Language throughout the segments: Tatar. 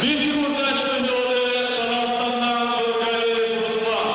5 секунд зачетын яулады Татарстаннан Нургалиев Руслан.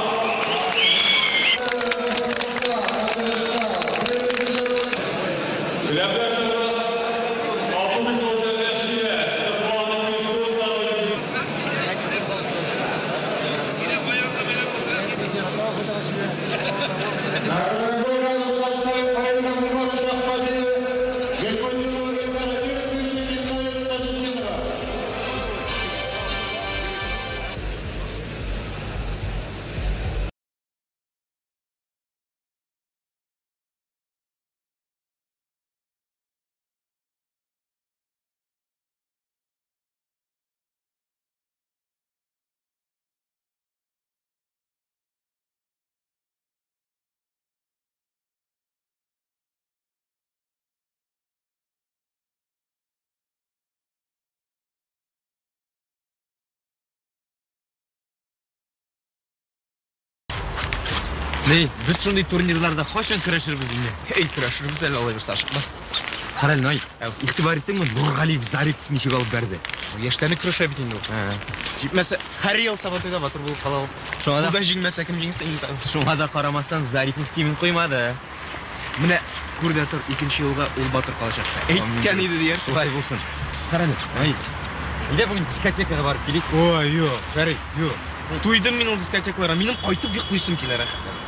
Ни, без шундый турнирларда кайчан көрәшербез инде? Эй, көрәшербез әле алай берсе ашыкма. Кара әле, Най, игътибар иттеңме, Нургалиев Зарипов ничек алып бәрде? Яшьләрне көрәшә бит инде ул. Җитмәсә, һәр ел Сабантуйда батыр булып кала ул. Шуңа да Ул да җиңмәсә, кем җиңсен инде тагын? Шуңа да карамастан Зарипов кимен куймады. Менә күр дә тор, икенче елга ул батыр калачак. Әйткән иде диярсең. Шулай булсын. Кара әле, Най. Әйдә бүген дискотекага барып килик. Ой, юк, Фәрит, юк. Туйдым мин ул дискотекаларга. Минем кайтып йоклыйсым килә рәхәтләнеп.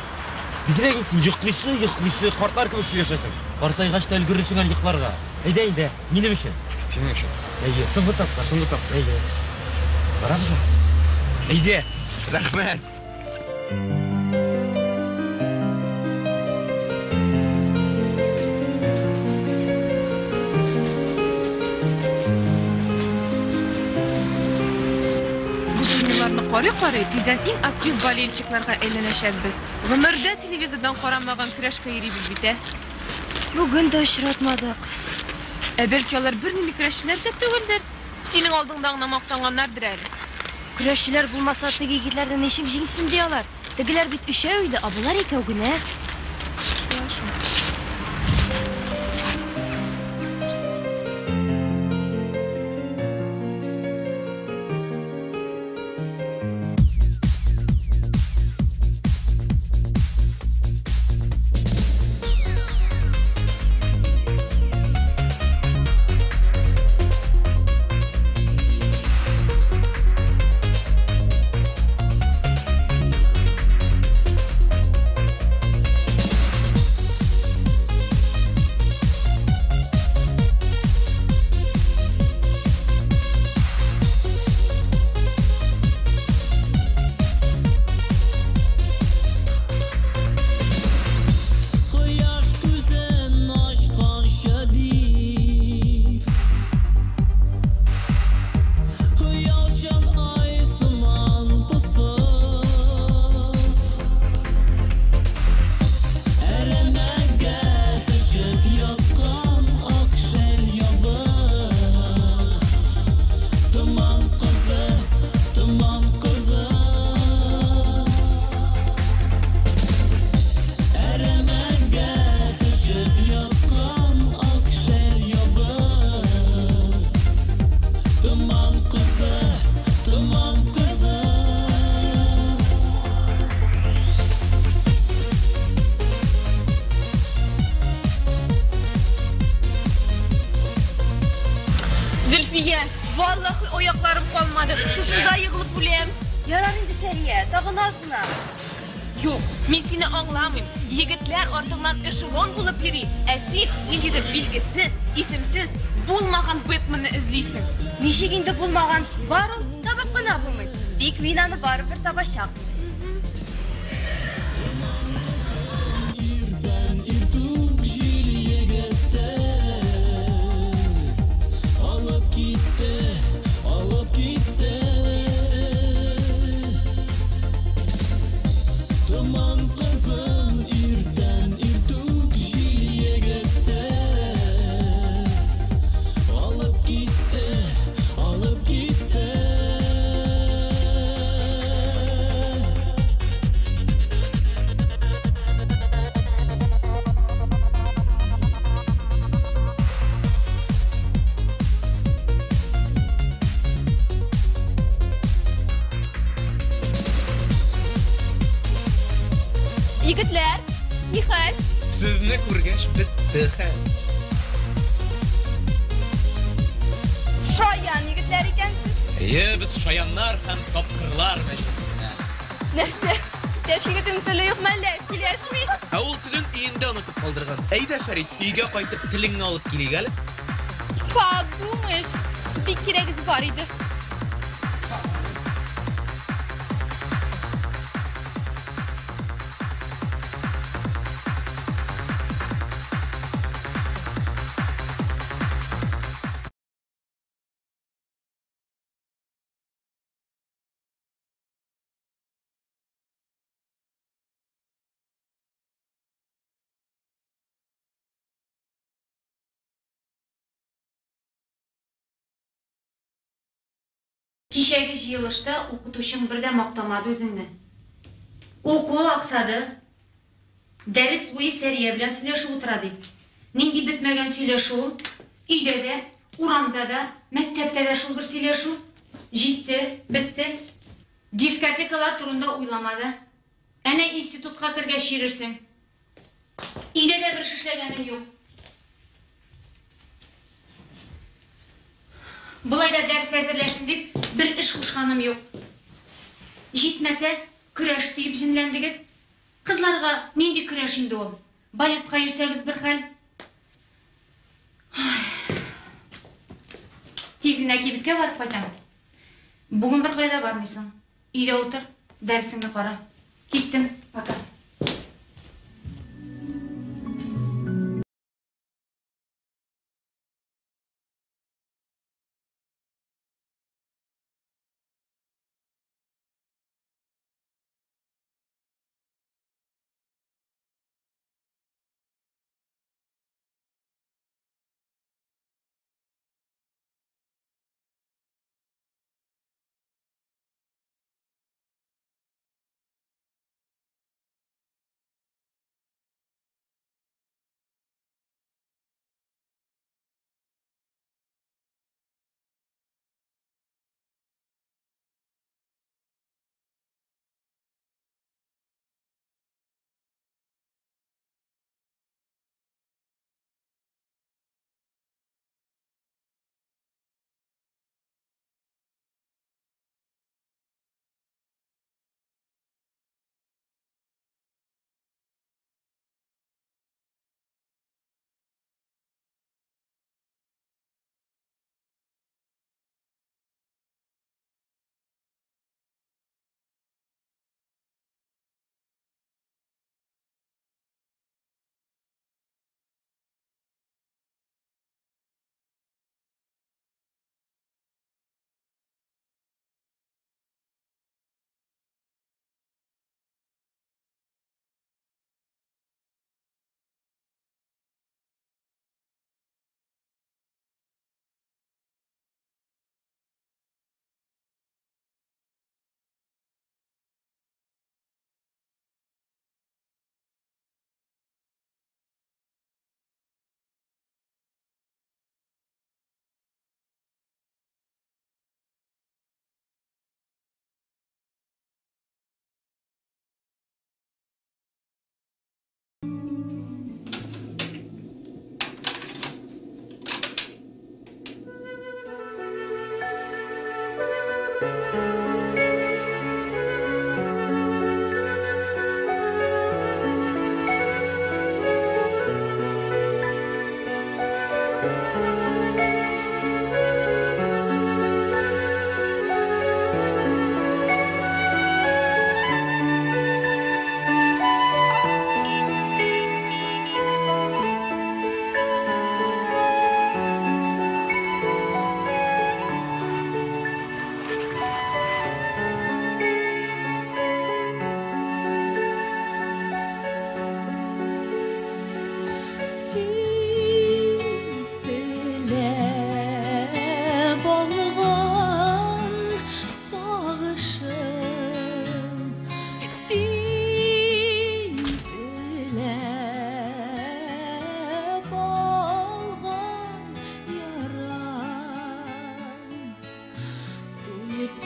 Бигрәк син йоклыйсы, йоклыйсы, картлар кебек сөйләшәсең. Картайгач та өлгерерсең әле йокларга. Әйдә, әйдә, минем өчен. Синең өчен. Әйе, соңгы тапкыр. Соңгы тапкыр. Әйе. Барабызмы? Әйдә. Рәхмәт. Бу турнирларны карый-карый, тиздән иң актив болельщикларга әйләнәчәкбез. Гомердә телевизордан карамаган көрәшкә йөрибез бит, ә? Бүген дә очратмадык. Ә бәлки алар бернинди көрәшчеләр дә түгелдер? Синең алдыңда гына мактанганнардыр әле. Көрәшчеләр булмаса, теге егетләрне ничек җиңсен ди алар? Тегеләр бит өчәү иде, ә болар икәү генә. Шулай шул. Кояш күзен ачканчы дип, Оялчан ай сыман посып, Әрәмәгә төшеп яткан ак шәл ябып, Томан кызы, томан кызы. Әрәмәгә төшеп яткан ак шәл ябып, Томан кызы, томан кызы. Зөлфия, валлахи аякларым калмады. Шушында егылып үләм. Ярар инде Сәрия, тагын аз гына. Юк, мин сине аңламыйм. Егетләр артыңнан эшелон булып йөри, ә син ниндидер билгесез, исемсез, булмаган Бэтменны эзлисең. Ничек инде булмаган? Бар ул, табып кына булмый. Тик мин аны барыбер табачак. Иртән иртүк җил егетте алып китте, алып китте. Томан кызын иртән иртүк җил егетте алып китте, алып китте. Егетләр, нихәл? Сезне күргәч бетте хәл. Шаян егетләр икәнсез. Әйе, без шаяннар һәм тапкырлар мәҗлесендә. Нәрсә? Иптәш егетнең теле юк мәллә? Сөйләшми. Ә ул телен өендә онытып калдырган. Әйдә, Фәрит, өйгә кайтып телеңне алып килик әле. Подумаешь, бик кирәгез бар иде. Кичәге җыелышта укытучың бер дә мактамады үзеңне. Укуы аксады. Дәрес буе Сәрия белән сөйләшеп утыра, ди. Нинди бетмәгән сөйләшү ул? Өйдә дә, урамда да, мәктәптә дә шул бер сөйләшү. Җитте, бетте. Дискотекалар турында уйлама да. Әнә институтка кергәч йөрерсең. Өйдә дә бер эш эшләгәнең юк. Болай да дәрес әзерләсен дип бер эш кушканым юк. Җитмәсә, көрәш диеп җенләндегез. Кызларга нинди көрәш инде ул? Балетка йөрсәгез бер хәл. Тиз генә кибеткә барып кайтам. Бүген бер кая да бармыйсың. Өйдә утыр, дәресеңне кара. Киттем, пока.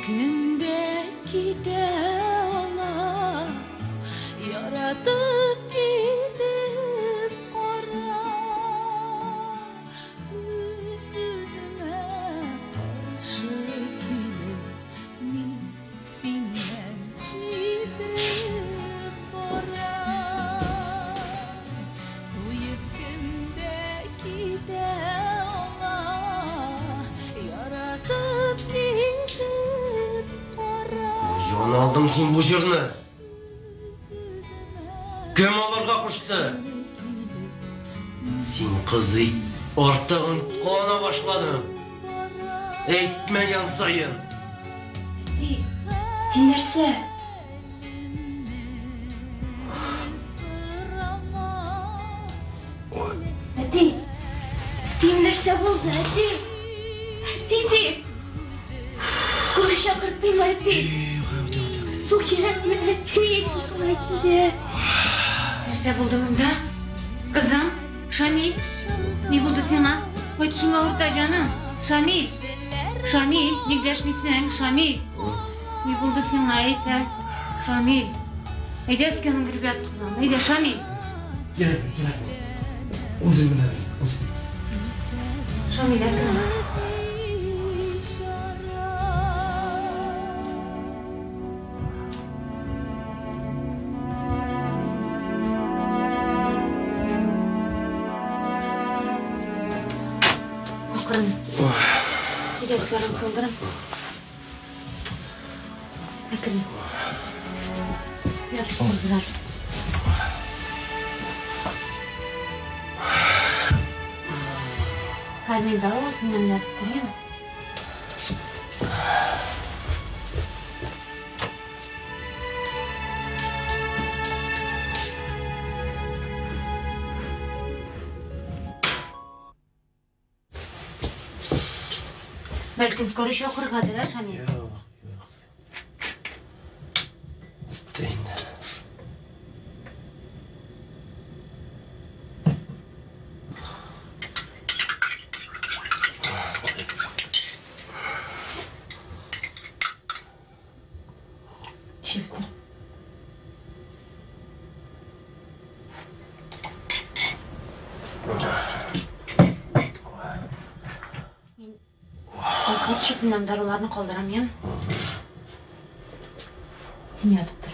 Кем дә китә ала, яратып. Каян алдың син бу җырны? Кем алырга кушты? Син, кызый, артыгын кылана башладың. Әйтмәгән саен. Әти, син нәрсә? Әти, әтием нәрсә булды, әти? Әти дим. Скорый чакыртыйм, әти. Су кирәкме, әти? Су әйт инде. Нәрсә булды монда? Кызым, Шамил, ни булды сиңа? Ой, тешең авырта, җаным. Шамил, Шамил, ник дәшмисең? Шамил, ни булды сиңа, әйт, ә? Шамил, әйдә өскә менгереп ят, кызым. Әйдә, Шамил. Кирәкми, кирәкми. Үзем менә, үзем. Шамил, әкрен. Акрын. Әйдә, өсләрен салдырам. Әкрен. Ятып тор бераз. Хәзер мин дару алып менәм, ятып тор, яме? Бәлкем, скорый чакырыргадыр, ә, Шамил? Юк, юк. Бетте инде. Эчеп бетер. Мин азга төшеп менәм, даруларны калдырам, яме? Син ятып тор.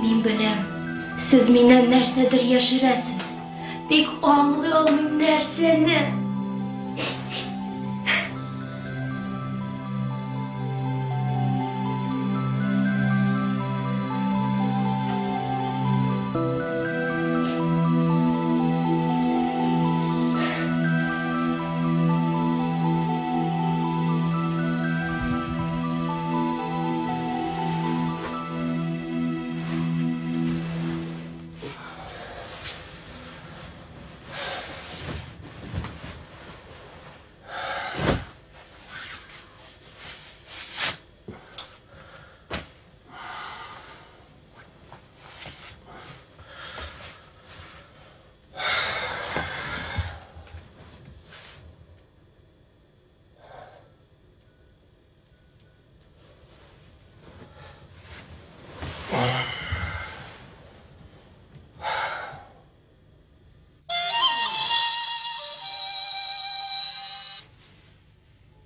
Мин беләм, сез миннән нәрсәдер яшерәсез. Тик аңлый алмыйм нәрсәне.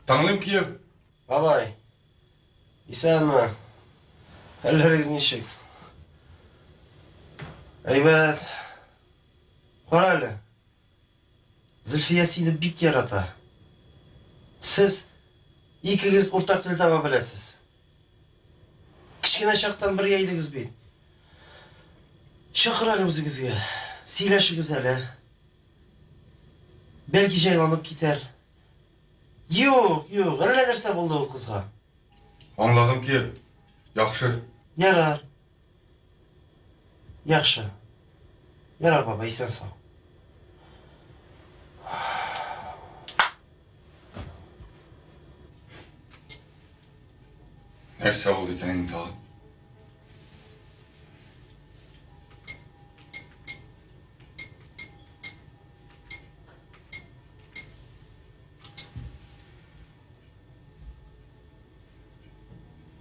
Тыңлыйм, кияү. Бабай, исәнме? Хәлләрегез ничек? Әйбәт. Кара әле. Зөлфия сине бик ярата. Сез икегез уртак тел таба беләсез. Кечкенә чактан бергә идегез бит. Чакыр әле үзегезгә. Сөйләшегез әле. Бәлки җайланып китәр. Юк, юк, әллә нәрсә булды ул кызга. Аңладым, кияү. Яхшы. Ярар. Яхшы. Ярар, бабай, исән сау. Нәрсә булды икән инде тагын?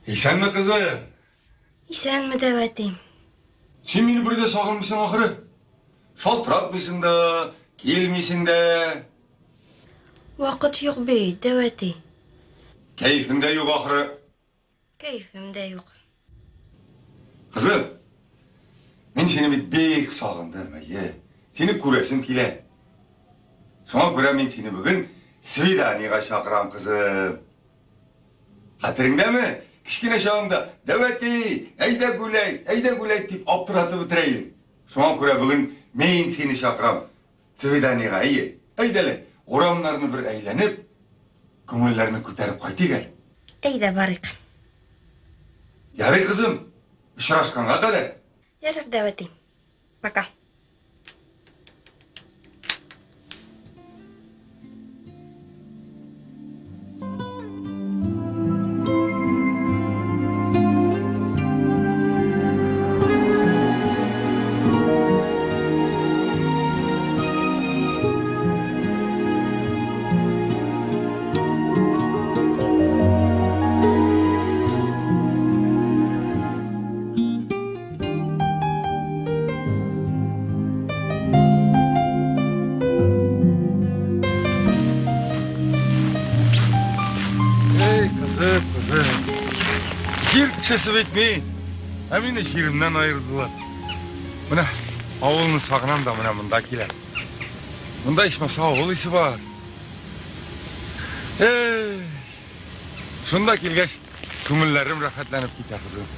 Исәнме, кызым? Исәнме, дәү әти. Син мине бер дә сагынмыйсың ахры. Шалтыратмыйсың да, килмисең дә. Вакыт юк бит, дәү әти. Кәефең дә юк ахры. Кәефем дә юк. Кызым, мин сине бит бик сагындым, әйе. Сине күрәсем килә. Шуңа күрә мин сине бүген свиданиега чакырам, кызым. Хәтереңдәме? Кечкенә чагыңда, дәү әти, әйдә гүләйт, әйдә гүләйт дип аптыратып бетерә идең. Шуңа күрә бүген мин сине чакырам свиданиега, әйе. Әйдә әле, урамнарны бер әйләнеп, күңелләрне күтәреп кайтыйк әле. Әйдә барыйк. Ярый, кызым, очрашканга кадәр. Ярар, дәү әти. Пока. Эй, кызым, кызым. Җир кешесе бит мин. Ә мине җиремнән аердылар. Менә авылны сагынам да менә монда киләм. Монда ичмаса авыл исе бар. Эй, шунда килгәч, күңелләрем рәхәтләнеп китә, кызым.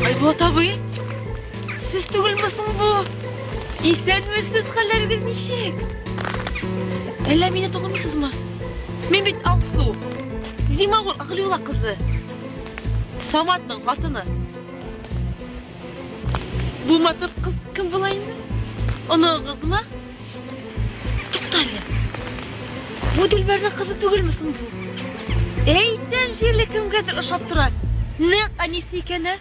Айбулат абый, сез түгелме соң бу? Исәнмесез, хәлләрегез ничек? Әллә мине танымыйсызмы? Мин бит Алсу. Зимагул Әгълиулла кызы. Саматның хатыны. Бу матур кыз кем була инде? Оныгыгызмы? Тукта әле. Бу Дилбәрнең кызы түгелме соң бу? Әйтәм җирле кемгәдер ошап тора. Нәкъ әнисе икән, ә?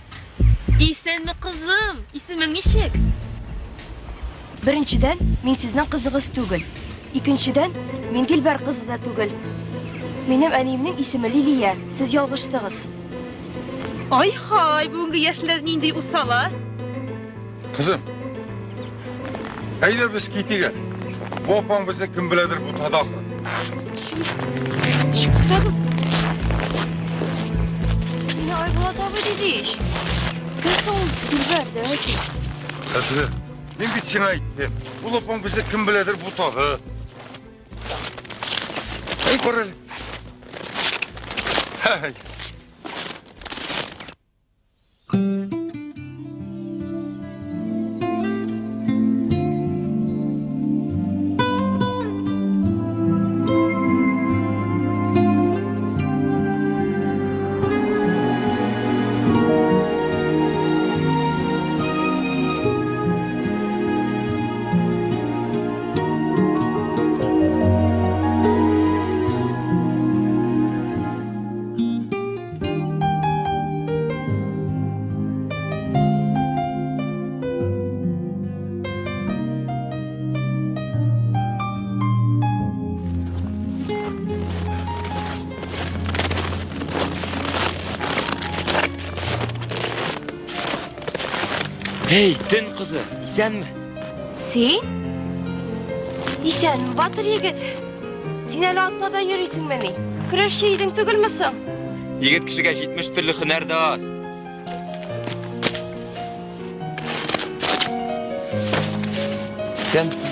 Исәнме, кызым? Исемең ничек? Беренчедән, мин сезнең кызыгыз түгел. Икенчедән, мин Дилбәр кызы да түгел. Минем әниемнең исеме Лилия. Сез ялгыштыгыз. Ай-һай, бүгенге яшьләр нинди усал, а? Кызым, әйдә без китик әле. Бу апаң безне кем беләдер бутады ахры. Сине Айбулат абый диде ич. Кем соң ул Дилбәр, дәү әти? Кызым, мин бит сиңа әйттем. Ул апаң безне кем беләдер бутады. Әй, кара әле. Һәй. Эй, төн кызы, исәнме? Син? Исәнме, батыр егет? Син әле атта да йөрисеңмени? Көрәшче идең түгелме соң? Егет кешегә 70 төрле һөнәр дә аз. Исәнмесез.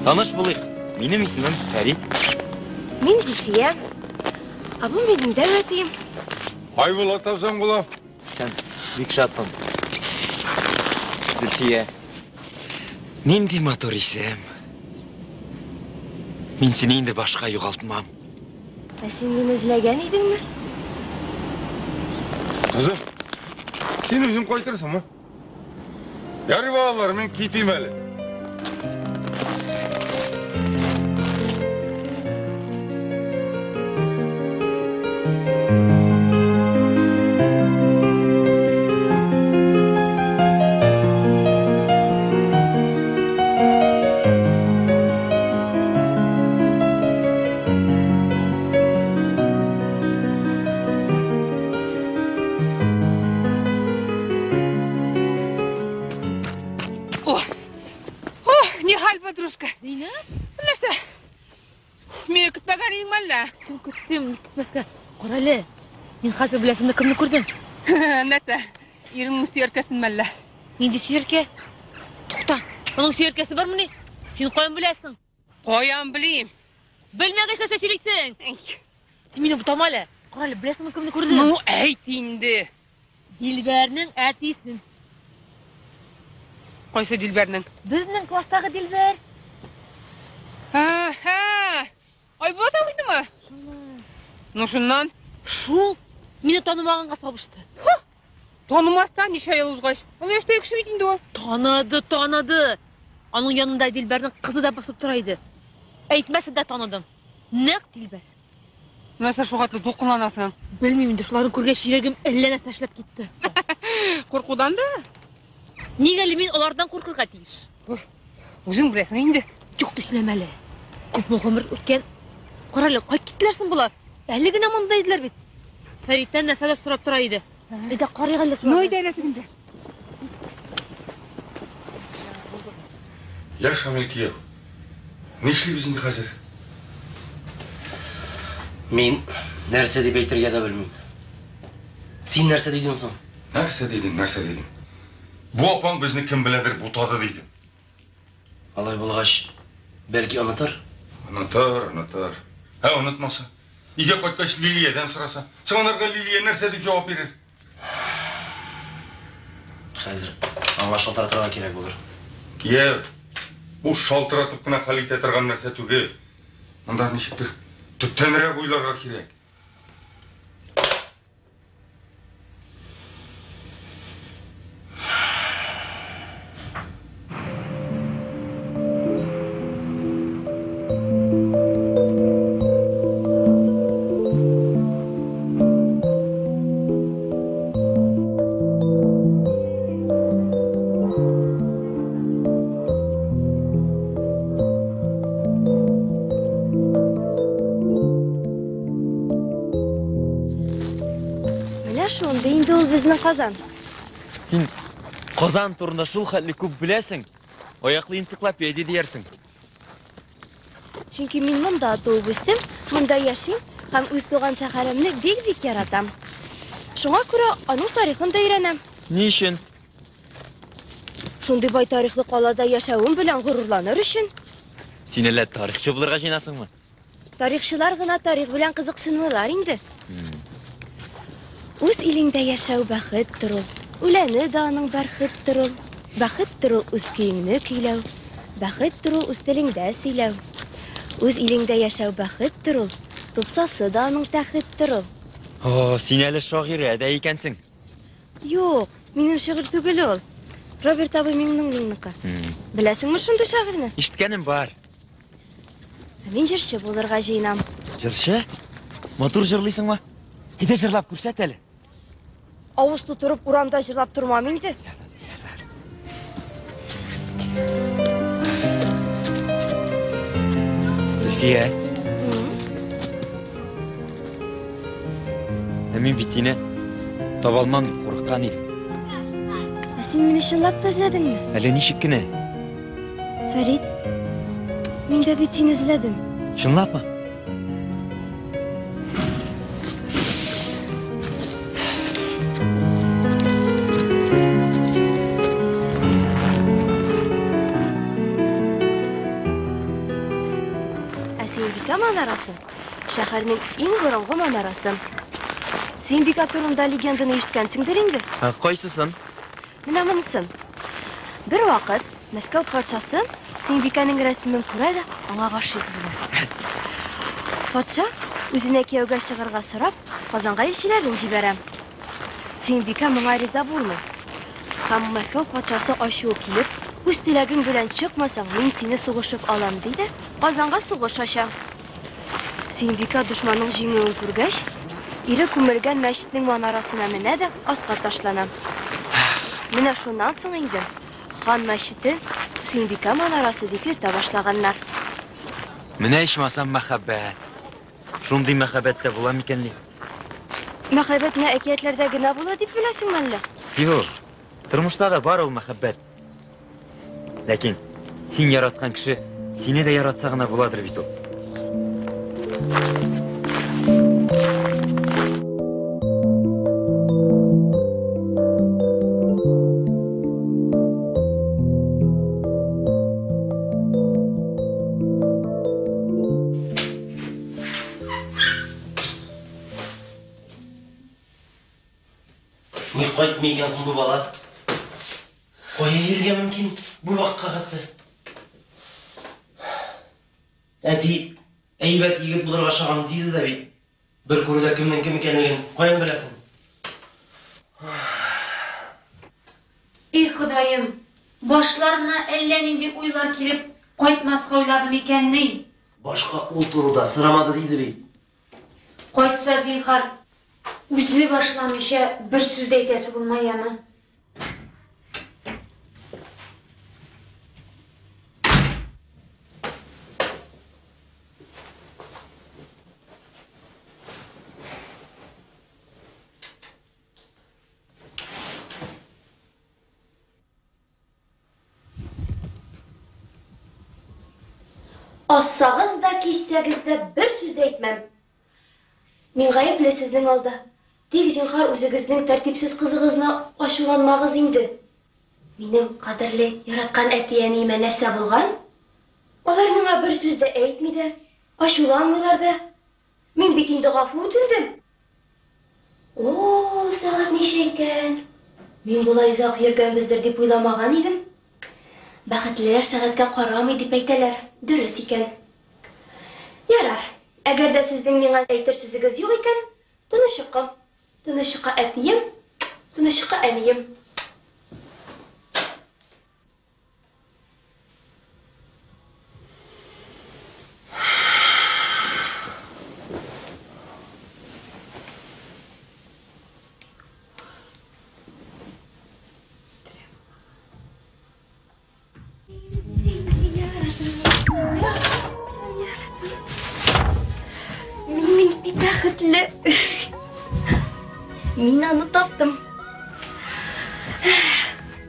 Таныш булыйк. Минем исемем Фәрит. Мин Зөлфия. Ә бу минем дәү әтием. Айбулат абзаң була. Исәнмесез. Бик шатмын. Зөлфия. Нинди матур исем. Мин сине инде башка югалтмам. Ә син мине эзләгән идеңме? Кызым, син үзең кайтырсыңмы? Ярый, балалар, мин китим әле. подружка. Зәйнәп? Нәрсә? Мине көтмәгән идеңме әллә? Көттем, көттем, ник көтмәскә. Кара әле. Мин хәзер беләсеңме кемне күрдем? Нәрсә? Иреңнең сөяркәсенме әллә? Нинди сөяркә? Тукта, аның сөяркәсе бармыни? Син каян беләсең? Каян белим? Белмәгәч нәрсә сөйлисең? Син мине бутама әле. Кара әле, беләсеңме кемне күрдем? Ну, әйт инде. Дилбәрнең әтисен. Кайсы Дилбәрнең? Безнең класстагы Дилбәр. Әһә! Айбулат абыйнымы? Ну, шуннан? Шул мине танымаганга сабышты. Танымастан ничә ел узгач. Ул яшьтәге кеше бит инде ул. Таныды, таныды. Аның янында Дилбәрнең кызы да басып тора иде. Әйтмәсә дә таныдым. Нәкъ Дилбәр. Нәрсә шул хәтле дулкынланасың? Белмим инде, шуларны күргәч йөрәгем әллә нәрсә эшләп китте. Куркудан да? Нигә әле мин алардан куркырга тиеш? Үзең беләсең инде. Юк дип сөйләмә әле. Күпме гомер үткән. Кара әле, кая киттеләр соң болар? Әле генә монда иделәр бит. Фәриттән нәрсәдер сорап тора иде. Әйдә карыйк әле Ну, әйдә әле тегендә. Я, Шамил кияү, нишлибез инде хәзер? Мин нәрсә дип әйтергә дә белмим. Син нәрсә дидең соң? Нәрсә дидең, нәрсә дидең? Бу апаң безне кем беләдер бутады дидем. Алай булгач, бәлки онытыр? Онытыр, онытыр. Ә онытмаса? Өйгә кайткач Лилиядән сораса, соң анарга Лилия нәрсә дип җавап бирер? Хәзер аңа шалтыратырга кирәк булыр. Кияү, бу шалтыратып кына хәл итә торган нәрсә түгел. Монда ничектер төптәнрәк уйларга кирәк. Менә шундый инде ул безнең Казан. Син Казан турында шул хәтле күп беләсең. Аяклы энциклопедия диярсең. Чөнки мин монда туып үстем, монда яшим һәм үз туган шәһәремне бик-бик яратам. Шуңа күрә аның тарихын да өйрәнәм. Ни өчен? Шундый бай тарихлы калада яшәвем белән горурланыр өчен. Син әллә тарихчы булырга җыенасыңмы? Тарихчылар гына тарих белән кызыксынмыйлар инде. Үз илеңдә яшәү бәхеттер ул. Үләне дә аның бәрхеттер ул. Бәхеттер ул үз көеңне көйләү. Бәхеттер ул үз телеңдә сөйләү. Үз илеңдә яшәү бәхеттер ул. Тупсасы да аның тәхеттер ул. О, син әле шагыйрә дә икәнсең. Юк, минем шигырь түгел ул. Роберт абый Миңнуллинныкы. Беләсеңме шундый шагыйрьне? Ишеткәнем бар. Ә мин җырчы булырга җыенам. Җырчы? Матур җырлыйсыңмы? Әйдә җырлап күрсәт әле. Авыз тутырып урамда җырлап тормам инде. Зөлфия. Ә мин бит сине таба алмам дип курыккан идем. Ә син мине чынлап та эзләдеңме? Әле ничек кенә? Фәрит, мин дә бит сине эзләдем. Чынлапмы? Ә Сөембикә манарасы шәһәрнең иң борынгы манарасы. Сөембикә турында легенданы ишеткәнсеңдер инде. Ә кайсысын? Менә монысын. Бер вакыт Мәскәү патшасы Сөембикәнең рәсемен күрә дә аңа гашыйк була. Патша үзенә кияүгә чыгарга сорап, Казанга илчеләрен җибәрә. Сөембикә моңа риза булмый. Һәм Мәскәү патшасы ачуы килеп, үз теләгең белән чыкмасаң, мин сине сугышып алам, ди дә Казанга сугыш ача. Сөембикә дошманның җиңүен күргәч, ире күмелгән мәчетнең манарасына менә дә аска ташлана. Менә шуннан соң инде хан мәчете Сөембикә манарасы дип йөртә башлаганнар. Менә ичмасам мәхәббәт. Шундый мәхәббәт тә була микәнни? Мәхәббәт менә әкиятләрдә генә була дип беләсеңме әллә? Юк. Тормышта да бар ул мәхәббәт. Ләкин син яраткан кеше Сине дә яратса гына буладыр бит ул. Ник кайтмый икән соң бу бала? Кая йөрергә мөмкин бу вакытка хәтле? Әти, әйбәт егет булырга ошаган диде дә бит. Бер күрүдә кемнең кем икәнлеген каян беләсең? И Ходаем, башларына әллә нинди уйлар килеп, кайтмаска уйлады микәнни? Башка ул турыда сорамады диде бит. Кайтса, зинһар, үзе башламыйча бер сүз дә әйтәсе булма, яме? Ассагыз да, киссәгез дә бер сүз дә әйтмәм. Мин гаепле сезнең алда. Тик зинһар үзегезнең тәртипсез кызыгызны ачуланмагыз инде. Минем кадерле, яраткан әти-әниемә нәрсә булган? Алар миңа бер сүз дә әйтми дә, ачуланмыйлар да. Мин бит инде гафу үтендем. О, сәгать ничә икән? Мин болай озак йөргәнбездер дип уйламаган идем. Бәхетлеләр сәгатькә карамый дип әйтәләр. Дөрес икән. Ярар. Әгәр дә сезнең миңа әйтер сүзегез юк икән, тыныч йокы. Тыныч йокы, әтием, тыныч йокы, әнием. Мин бик бәхетле. Мин аны таптым.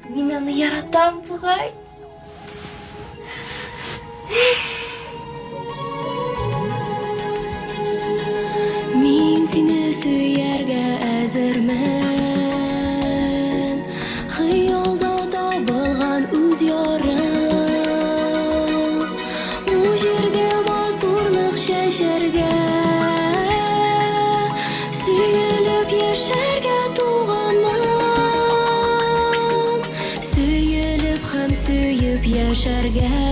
Мин аны яратам бугай. Мин сине сөяргә әзермен. Хыялда табылган үз ярым. Бу җиргә матурлык чәчәргә, сөелеп яшәргә туганмын. Сөелеп һәм сөеп яшәргә.